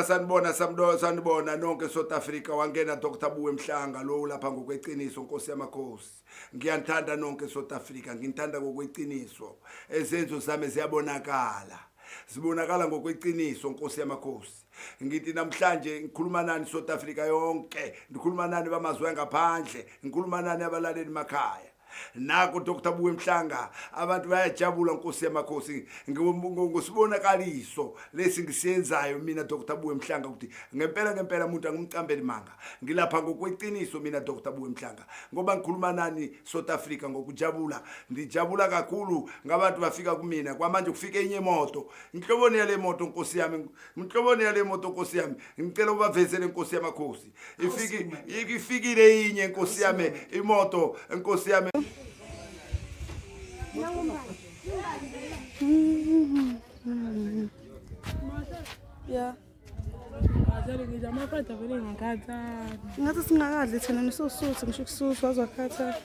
Sanibona samdo sanibona nonke South Africa wangena Dr Buwe Mhlanga lo lapha ngokweqiniso Nkosi yamakhosi ngiyanithanda nonke South Africa nginithanda ngokweqiniso ezenzo zami ziyabonakala zibonakala ngokweqiniso Nkosi yamakhosi ngithi namhlanje ngikhuluma nani South Africa yonke ngikhuluma nani bamazwe angaphandle ngikhuluma nani abalaleli makhaya Naku Dr Buwe Mhlanga abantu bayajabula Nkosi yamakhosi ngosibonakaliso lesi ngisiyenzayo mina Dr Buwe Mhlanga ukuthi ngempela ngempela umuntu angimcambeli manga ngilapha ngokweqiniso mina Dr Buwe Mhlanga ngoba ngikhuluma nani South Africa ngokujabula ndijabula kakhulu ngabantu bafika kumina kwamanje kufike enye imoto inhloboni yale moto Nkosi yami inhloboni yale moto Nkosi yami ngicela ubavezele Nkosi yamakhosi ifiki ifikile inye nkosi yami imoto nkosi yami. Yeah. Ngathi singakadli thina nisusuthi ngisho ukususu wazwakhathala.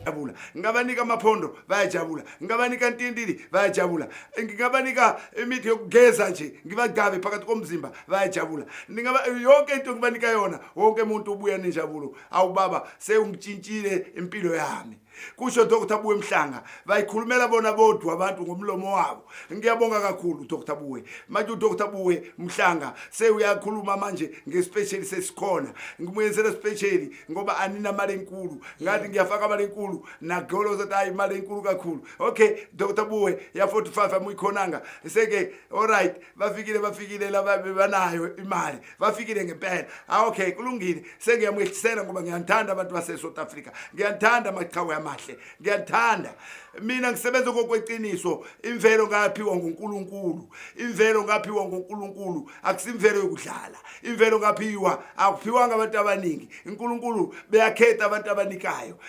Jabula ngabanika amaphondo bayajabula ngabanika ntintili bayajabula ngingabanika imithi yokugeza nje ngibagabe phakathi komzimba bayajabula ningaba yonke into ngibanika yona wonke umuntu ubuya nenjabulo awu baba sewungitshintshile impilo yami kusho Dr Buwe Mhlanga bayikhulumela bona bodwa abantu ngomlomo wabo ngiyabonga kakhulu Dr Buwe manje uDr Buwe Mhlanga sewuyakhuluma manje ngespecial sesikhona ngimuyenzela special ngoba aninamali enkulu ngathi ngiyafaka imali enkulu nagolo zathi hayi imali enkulu kakhulu okay Dr Buwe ya 45 amuyikhonanga seke alright bafikile bafikile laba bebanayo imali bafikile ngempela ah okay kulungile sengiyamwehlisela ngoba ngiyanithanda abantu base South Africa ngiyanithanda amaqhawe amahle ngiyanithanda mina ngisebenza kokweqiniso imvelo ngaphiwa nguNkulunkulu imvelo ngaphiwa nguNkulunkulu akusimvelo yokudlala imvelo ngaphiwa akuphiwanga abantu abaningi uNkulunkulu beyakhetha abantu abanikayo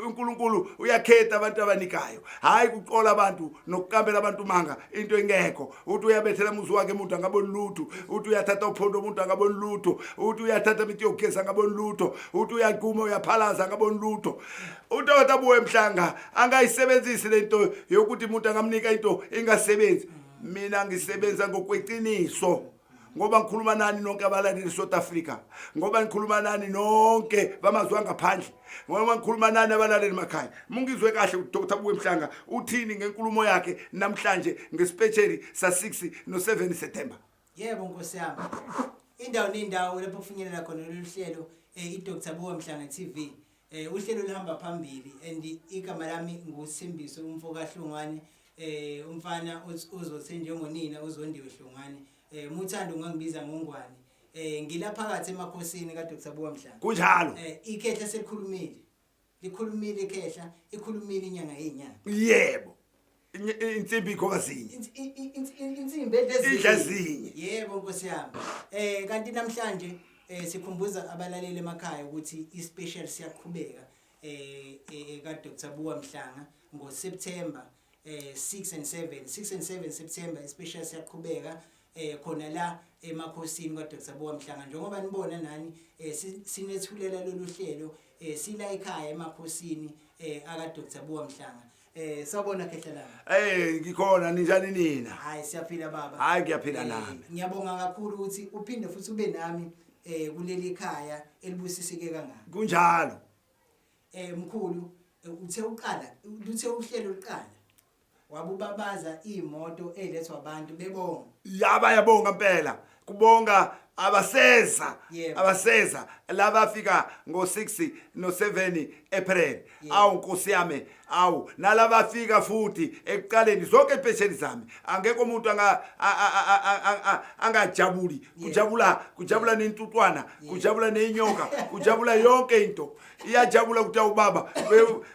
uNkulunkulu uyakhetha abantu abanikayo hayi kuqola abantu nokuqambela abantu manga into engekho uthi uyabethela muzi wakhe umuntu angaboni lutho uthi uyathatha uphondo umuntu angaboni lutho uthi uyathatha imithi yokugeza angaboni lutho uthi uyaquma uyaphalaza angaboni lutho udokota buwe mhlanga angayisebenzisi lento yokuthi umuntu angamnika into ingasebenzi mina ngisebenza ngokweqiniso ngoba ngikhuluma nani nonke abalaleli South Africa ngoba ngikhuluma nani nonke bamazwe angaphandle ngoba ngikhuluma nani abalaleli makhaya mungizwe kahle uDr Buwe Mhlanga uthini ngenkulumo yakhe namhlanje ngespecial sa 6 no 7 September. Yebo nkosi yami indawo nendawo lapho kufinyelela khona lolu hlelo eh, iDr Buwe Mhlanga TV eh, uhlelo luhamba phambili and igama lami nguSithembiso umfo kaHlungwane eh umfana uzothe njengonina uzondiwe Hlongwane eh muthanda ungangibiza ngongwane eh ngila phakathi emakhosini ka Dr Buka Mhlanga kunjalo eh ikhehla selikhulumile likhulumile ikhehla ikhulumile inyanga yenyanga yebo insimbi ikhoka zinye insimbi edla zinye yebo nkosi yami eh kanti namhlanje eh sikhumbuza abalaleli emakhaya ukuthi i special siyaqhubeka eh, eh ka Dr Buwa Mhlanga ngo September eh 6 and 7 6 and 7 September especially siyaqhubeka eh khona la emakhosini kwa Dr Buwa Mhlanga njengoba nibona nani eh sinethulela lolu hlelo eh sila ekhaya emakhosini eh aka Dr Buwa Mhlanga eh sawubona khehla lami. Eh ngikhona ninjani nina? Hayi siyaphila baba. Hayi ngiyaphila nami. Ngiyabonga kakhulu ukuthi uphinde futhi ube nami eh kuleli khaya elibusiseke kangaka. Kunjalo. Eh mkhulu uthe uqala luthe uhlelo luqala wabubabaza imoto elethwa abantu bebonga. Yaba yabonga impela kubonga abaseza abaseza laba fika ngo6 no7 April awu nkosi yami awu nalaba fika futhi ekuqaleni zonke ipesheni zami angekho umuntu anga angajabuli kujabula kujabula nentutwana kujabula nenyoka kujabula yonke into iyajabula ukuthi awubaba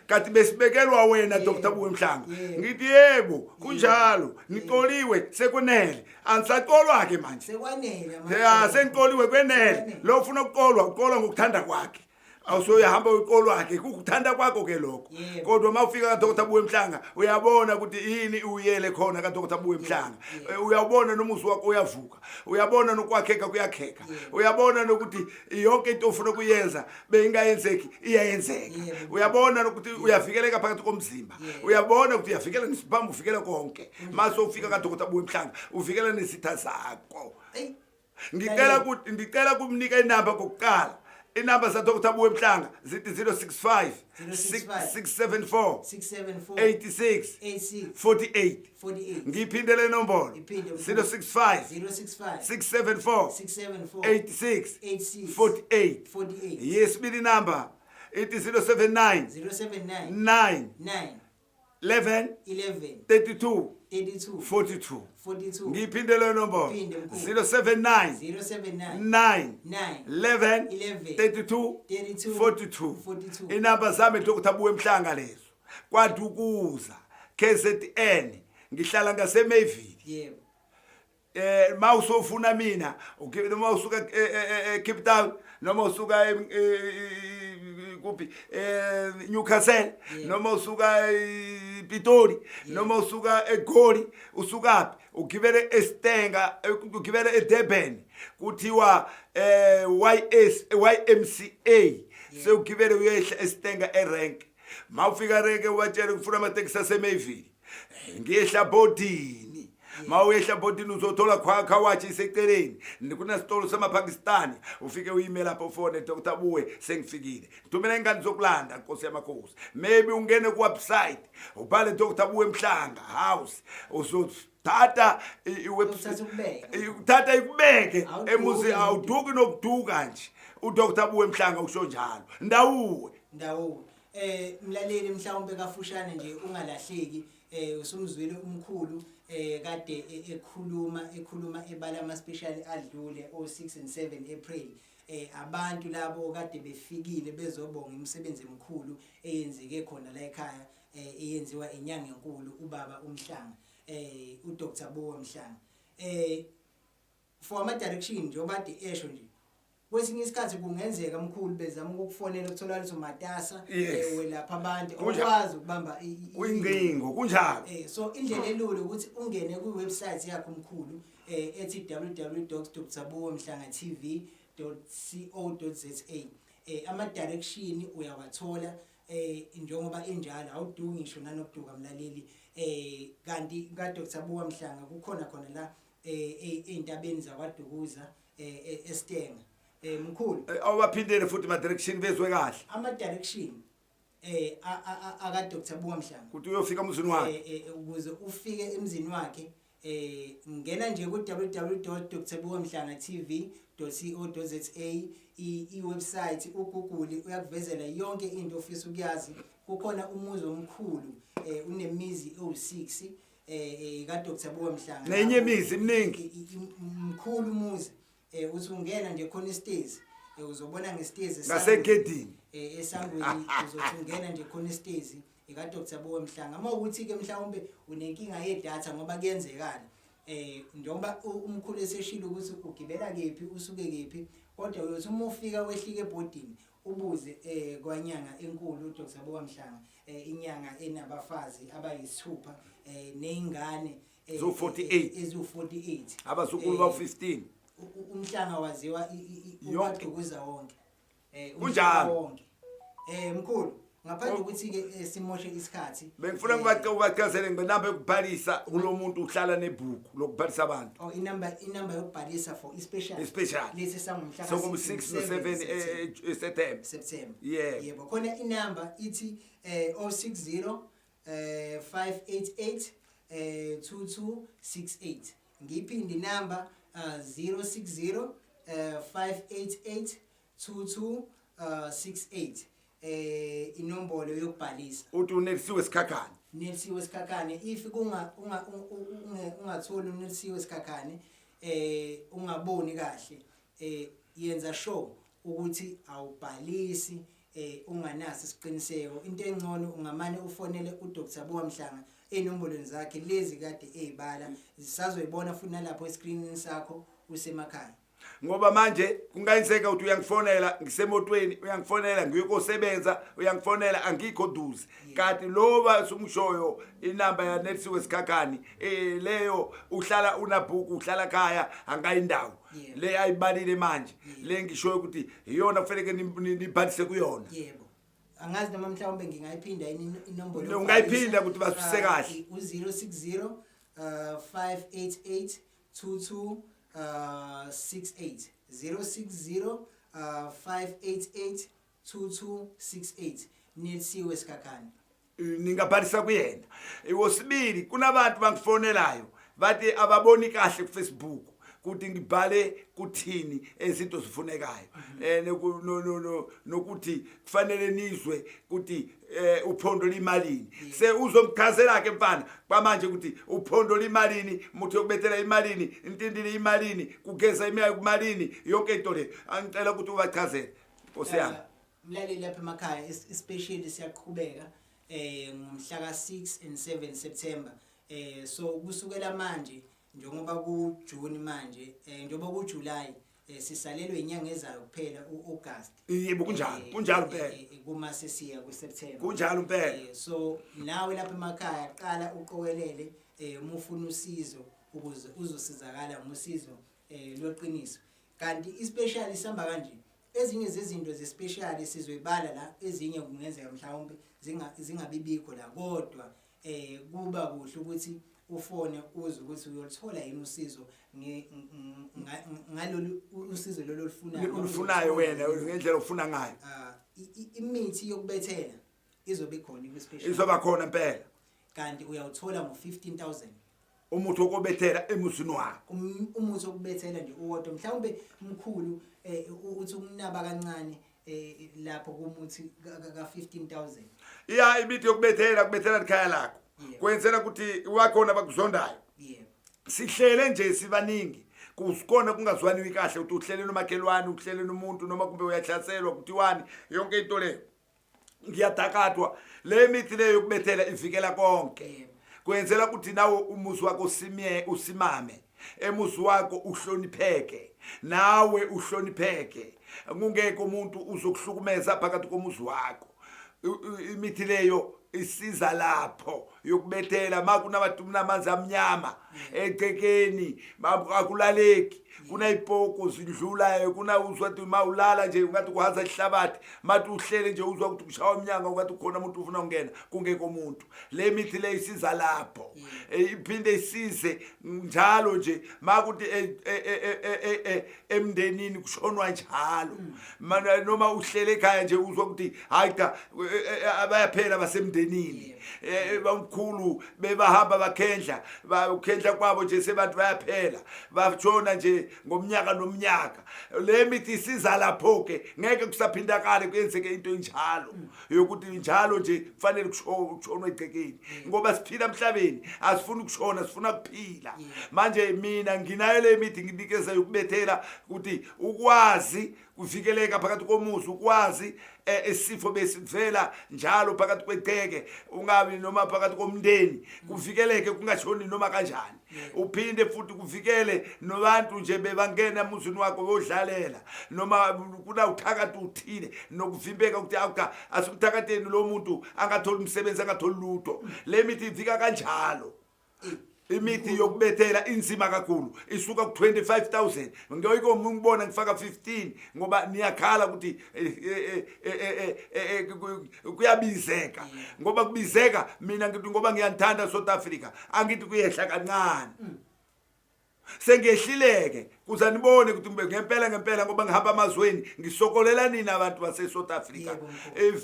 kanti besibekelwa wena Dr Buwe Mhlanga ngithi yebo kunjalo niqoliwe sekwenele angisaqolwa ke manje sekwanele ya sengiqoliwe kwenele lo ufuna ukuqolwa uqolwa ngokuthanda kwakhe. Awusoyahamba uyiqolwa ke kukuthanda kwakho ke lokho. Kodwa uma ufika kaDr Buwe Mhlanga uyabona ukuthi yini uyele khona kaDr Buwe Mhlanga. Uyabona nomuzi wakho uyavuka, uyabona nokwakheka kuyakheka, uyabona nokuthi yonke into ofuna ukuyenza beyingayenzeki iyayenzeka. Uyabona nokuthi uyavikeleka phakathi komzimba. Uyabona ukuthi uyavikela nesibhamu, uvikela konke. Mase ufika kaDr Buwe Mhlanga uvikela nesitha zakho. Ngicela ukuthi ndicela kumnika inamba kokuqala. Inamba zaDr Buwe Mhlanga zithi 065 065 674 674 86 86 48. 48. Ngiyiphinde le nombolo. Iphinde, mkhulu. 065 065 674 674 86 86 48. 48. Yesibili number ithi 079 079 9 9 11 11 32 32 42. 42. Ngiyiphinde le nombolo. Iphinde, mkhulu. 079 079 9 9 11 11 32 32 42. 42. Inamba zami Dr Buwe Mhlanga lezo kwaDukuza KZN, ngihlala ngaseMayville. Mawusofuna mina noma usuka Cape Town noma usuka kuphi, Newcastle, noma usuka Pitori, noma usuka eGoli, usukaphi, ugibele eStenga, ugibele eDurban, kuthiwa YS YMCA, sewugibele uyehla eStenga erank. Mawufika rank ubatshele kufuna amatekisi aseMayville. Ngiyehla bodini. Mawuyehla bodini uzothola car wash iseceleni, kunasitolo samaPakistani, ufike uyime lapho, ufone, "Dr Buwe, sengifikile, thumela ingane zokulanda." Nkosi yamakhosi, maybe ungene ku-website ubhale Dr Buwe Mhlanga House, uzothatha Uzothatha ukubeke. Uthatha ikubeke Awuduki emuzi. nokuduka. Awuduki nokuduka nje. uDr Buwe Mhlanga usho njalo ndawuwe. Ndawo mlaleli, mhlawumbe kafushane nje ungalahleki, usumzwile umkhulu kade ekhuluma ebala ama special adlule o6 and 7 April, abantu labo kade befikile bezobonga imisebenzi emikhulu eyenzeke khona la ekhaya, eyenziwa inyanga enkulu ubaba uMhlanga, uDr Buwe Mhlanga. For ama direction, njengoba kade esho nje, kwesinye isikhathi kungenzeka mkhulu bezama ukukufonela ukuthola ukuthi umatasa welapha abantu awukwazi ukubamba Kwingcingo kunjalo. So indlela elula ukuthi ungene kwi-website yakho mkhulu, ethi www.drbuwemhlangatv.co.za. Ama direction uyawathola njengoba enjalo, awuduki ngisho nanokuduka mlaleli. Kanti ka Dr Buwe Mhlanga kukhona khona la ey'ntabeni zakwaDukuza, eStenga, mkhulu. Awubaphindele futhi ma-direction bezwe kahle. Ama direction aka Dr Buwe Mhlanga ukuthi uyofika emzini wakhe. Ukuze ufike emzini wakhe, ngena nje ku www.drbuwemhlangatv.co.za, i-website uGoogle uyakuvezela yonke into ofisa ukuyazi. Kukhona umuzi omkhulu, unemizi ewu6 ka Dr Buwe Mhlanga. Nenye imizi iminingi. Mkhulu umuzi. Uthi ungena nje khona istezi, uzobona ngestezi Ngasegedini. Esangweni uzothi ungena nje khona istezi eka Dr Buwe Mhlanga. Uma ukuthi ke mhlawumbe unenkinga yedatha, ngoba kuyenzekala, njengoba umkhulu eseshilo ukuthi ugibela kephi, usuke kephi, kodwa uyothi uma ufika wehlike ebhodini ubuze kwanyanga enkulu uDr Buwe Mhlanga, inyanga enabafazi abayisithupha nezingane Zo 48. ezu48. Abazukulu bawu-15. Umhlanga waziwa Yonke. uKwaDukuza wonke, Kunjalo. umhlaba wonke. Mkhulu, ngaphandle ukuthi ke simoshe isikhathi, Bengifuna ngibachazele ngenamba yokubhalisa kulo muntu uhlala nebhuku lokubhalisa abantu. Oh, inamba yokubhalisa for i-special. I-special. Lesi sangomhla Sokum 6 no 7 September. September. Yebo. Yebo, khona inamba ithi 060 588 2268. Ngiyiphinde inamba, 060 588 2268, inombolo yokubhalisa. Uthi uNelisiwe Sikhakhane. Nelisiwe Sikhakhane. If kunga unga ungatholi uNelisiwe Sikhakhane, ungaboni kahle, yenza sure ukuthi awubhalisi unganaso isiqiniseko. Into engcono ungamane ufonele uDr Buwa Mhlanga enombolweni zakhe lezi kade ezibala, sisazoyibona futhi nalapho escreenini sakho usemakhaya. Ngoba manje kungayenzeka ukuthi uyangifonela ngisemotweni, uyangifonela ngiyokosebenza, uyangifonela angikho duze. Kanti loba sumshoyo inamba ya Nelsiwe Sikhakhane, leyo uhlala unabhuku, uhlala khaya angayindawo. Le ayibalile manje. Le ngishoyo ukuthi iyona kufanele nibhalise kuyona. Yebo. Angazi noma mhlawumbe ngingayiphinda yini inombolo. Ungayiphinda ukuthi basuse kahle. U060 588 22 68 060 588 2268 Nelsiwe Sikhakhane. Ningabhalisa kuyena. Iwosibili kunabantu bangifonelayo bathi ababoni kahle ku Facebook ukuthi ngibhale kuthini ezinto zifunekayo, nokuthi kufanele nizwe ukuthi uphondo limalini. Se uzomchazela ke mfana kwamanje ukuthi uphondo limalini, umuthi yokubethela imalini, intindili imalini, kugeza imiya kumalini, yonke into le. Angicela ukuthi ubachazele, Nkosi yami. Mlaleli lapha emakhaya, especially siyaqhubeka ngomhla ka6 and 7 September. So kusukela manje, njengoba ku June manje, njengoba ku July, sisalelwe inyanga ezayo kuphela, uAugust. Yebo, kunjalo, kunjalo impela. Kuma sesiya ku September. Kunjalo impela. So nawe lapha emakhaya qala uqokelele uma ufuna usizo ukuze uzosizakala ngosizo loqiniso. Kanti ispecial isihamba kanje, ezinye zezinto zespecial sizoyibala la, ezinye kungenzeka mhlawumbe zingabibikho la, kodwa kuba kuhle ukuthi ufone uze ukuthi uyolithola yini usizo ngalolu usizo lolu olufunayo. Olufunayo wena ngendlela ofuna ngayo. Imithi yokubethela izobe ikhona kwi-special. Izoba khona impela. Kanti uyawuthola ngo-15,000. Umuthi wokubethela emuzini wakho. Umuthi wokubethela nje uwodwa, mhlawumbe mkhulu, uthi ukunaba kancane lapho kumuthi ka 15,000. Ya, imithi yokubethela, kubethela ikhaya lakho. Kwenzela ukuthi wakhona bakuzondayo. Sihlele nje sibaningi. Kukhona kungazwaniwe kahle ukuthi uhlele nomakhelwane, uhlele nomuntu, noma kumbe uyahlaselwa kuthiwani, yonke into leyo. Ngiyadakadwa le mithi leyo yokubethela ivikela konke. Kwenzela ukuthi nawe umuzi wakho usimye, usimame, emuzi wakho uhlonipheke, nawe uhlonipheke, kungekho umuntu uzokuhlukumeza phakathi komuzi wakho. Imithi leyo isiza lapho yokubethela. Makunamanzi amnyama egcekeni, akulaleki, kunayipoko zindlulayo, kuna uzwa ukuthi ma ulala nje ungathi kuhaza ihlabathi, mathi uhlele nje uzwa ukuthi kushawa umnyango, ungathi kukhona umuntu ufuna ukungena, kungekho umuntu. Le mithi le isiza lapho. Iphinde isize njalo nje makuthi emndenini kushonwa njalo. Noma uhlele ekhaya nje uzwa ukuthi hayi cha, abayaphela basemndenini, bamkhulu bebahamba bakhendla, bakhendla kwabo nje sebantu bayaphela, bashona nje ngomnyaka nomnyaka. Le mithi isiza lapho ke, ngeke kusaphindakale kuyenzeke into enjalo yokuthi njalo nje kufanele kushonwe egcekeni, ngoba siphila emhlabeni, asifuni ukushona, sifuna ukuphila. Manje mina nginayo le mithi nginikeza yokubethela ukuthi ukwazi kuvikeleka phakathi komuzi, ukwazi isifo besivela njalo phakathi kwegceke, ungabi noma phakathi komndeni, kuvikeleke kungashoni noma kanjani. Uphinde futhi kuvikele nobantu nje bebangena emuzini wakho beyodlalela, noma kunawuthakathi uthile, nokuvimbeka ukuthi awuka asimthakatheni lo muntu angatholi umsebenzi, angatholi lutho. Le mithi ivika kanjalo. Imithi yokubethela inzima kakhulu, isuka ku 25,000. Ngiyiko ngibona ngifaka 15 ngoba niyakhala ukuthi kuyabizeka. Ngoba kubizeka mina ngithi ngoba ngiyanithanda South Africa, angithi kuyehla kancane. Sengehlileke kuze nibone ukuthi ngempela ngempela, ngoba ngihamba amazweni ngisokolela nina abantu base South Africa.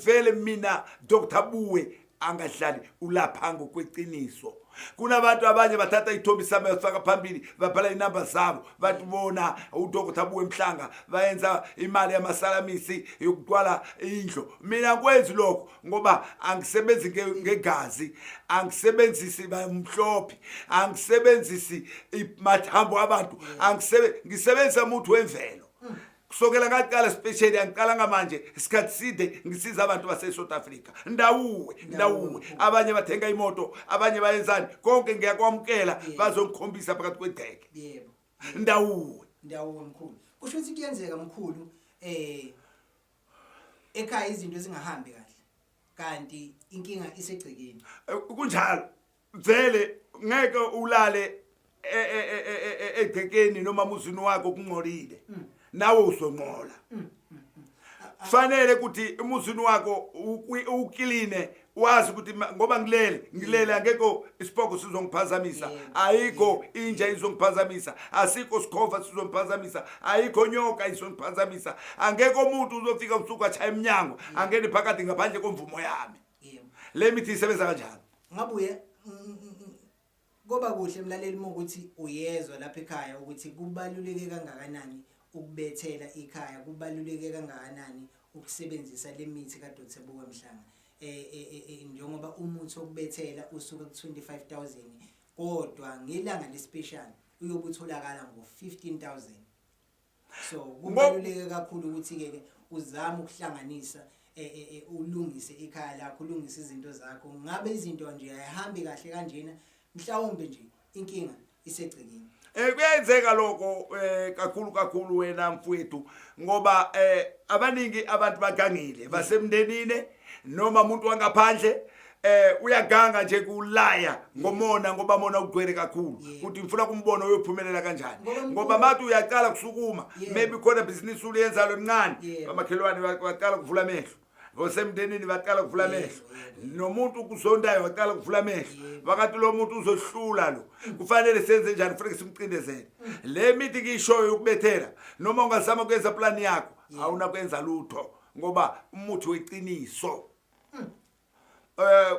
Vele mina Dr Buwe angadlali, ulapha ngokweqiniso. Kunabantu abanye bathatha ithombe sami bafaka phambili, babhala inamba zabo, bathi bona uDr Buwe Mhlanga bayenza imali yamasalamisi yokugcwala indlu. Mina ngikwenzi lokho ngoba angisebenzi ngegazi, angisebenzisi bamhlophe, angisebenzisi mathambo abantu, ngisebenzisa umuthi wemvelo. Kusokela ngaqala specially, angiqala ngamanje, isikhathi side ngisiza abantu base South Africa. Ndawuwe, ndawuwe, abanye bathenga imoto, abanye bayenzani, konke ngiyakwamukela, bazongikhombisa phakathi kwegceke. Ndawuwe. Ndawuwe mkhulu. Kusho ukuthi kuyenzeka mkhulu ekhaya izinto zingahambi kahle kanti inkinga isegcekeni. Kunjalo vele, ngeke ulale egcekeni noma emuzini wakho kungcolile, nawe uzonqola. Fanele ukuthi emuzini wakho ukline, wazi ukuthi ngoba ngilele angekho isipoko sizongiphazamisa, ayikho inja izongiphazamisa, asikho sikhova sizongiphazamisa, ayikho nyoka izongiphazamisa, angekho umuntu uzofika usuku achaya eminyango angene phakathi ngaphandle komvumo yami. Le mithi isebenza kanjalo. Ngabuye koba kuhle mlaleli uma ukuthi uyezwa lapha ekhaya ukuthi kubaluleke kangakanani ukubethela ikhaya, kubaluleke kangakanani ukusebenzisa le mithi kaDr Buwe Mhlanga. Njengoba umuthi wokubethela usuka ku-25,000, kodwa ngelanga lespecial uyobe utholakala ngo-15,000. So kubaluleke kakhulu ukuthi ke uzame ukuhlanganisa, ulungise ikhaya lakho, ulungise izinto zakho. Ngabe izinto nje ayihambi kahle kanjena, mhlawumbe nje inkinga isegcekeni. Kuyenzeka lokho kakhulu kakhulu wena mfowethu, ngoba abaningi abantu bagangile basemndenini noma umuntu wangaphandle uyaganga nje kulaya ngomona, ngoba mona ugcwele kakhulu ukuthi ngifuna kumbona uyophumelela kanjani, Ngoba ngoba mathi uyaqala kusukuma, maybe khona business uliyenza lomncane, amakhelwane baqala kuvula amehlo, osemndenini baqala kuvula amehlo, nomuntu kuzondayo waqala kuvula amehlo, bakathi lo muntu uzohlula lo, kufanele senze njani? Kufanele simcindezele. Le mithi ngiyishoyo ukubethela, noma ungazama kuyenza plan yakho, awunakwenza lutho ngoba umuthi weqiniso.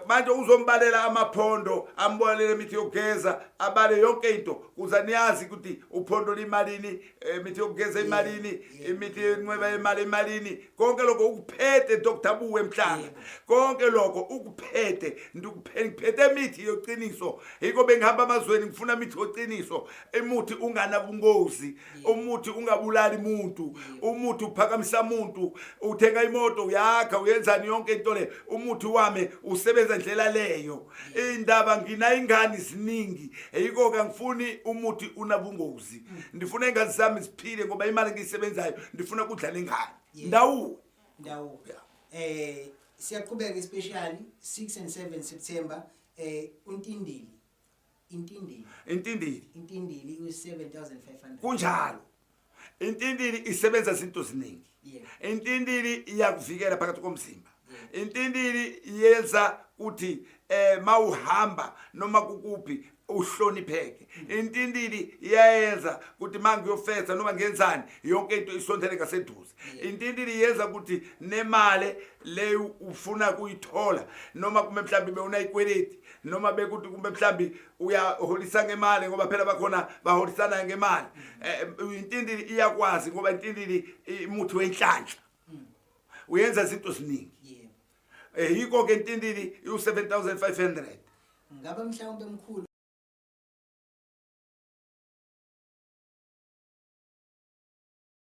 Manje uzombalela amaphondo, ambalele imithi yokugeza, abale yonke into kuze niyazi ukuthi uphondo limalini, imithi yokugeza imalini, imithi yenxeba imali imalini. Konke lokho ukuphethe Dr Buwe Mhlanga, konke lokho ukuphethe. Ngiphethe imithi yoqiniso, yiko bengihamba amazweni ngifuna imithi yoqiniso, imuthi unganabungozi, umuthi ungabulali umuntu, umuthi uphakamisa umuntu, uthenga imoto, uyakha, uyenzani, yonke into le. Umuthi wami usebenza ndlela leyo. Indaba ngina ingane ziningi, yiko ke ngifuni umuthi unabungozi, ndifuna ingane zami ziphile ngoba imali engiyisebenzayo ndifuna kudla lengane. Ndawo. Ndawo. Siyaqhubeka especially 6 and 7 September, untindili, intindili. Intindili. Intindili u7500. Kunjalo, intindili isebenza izinto ziningi. Intindili iyakuvikela phakathi komzimba. Intindili yenza ukuthi mawuhamba noma kukuphi uhlonipheke. Intindili iyayenza ukuthi mangiyofetha noma ngenzani, yonke into isondele ngaseduze. Intindili yenza ukuthi nemali le ufuna kuyithola, noma kumbe mhlawumbe bewunayikweleti, noma bekuthi kumbe mhlawumbe uyaholisa ngemali, ngoba phela bakhona baholisana ngemali, intindili iyakwazi, ngoba intindili imuthi wenhlanhla, uyenza izinto ziningi. Yiko ke intindili u7500. Ngabe mhlawumbe mkhulu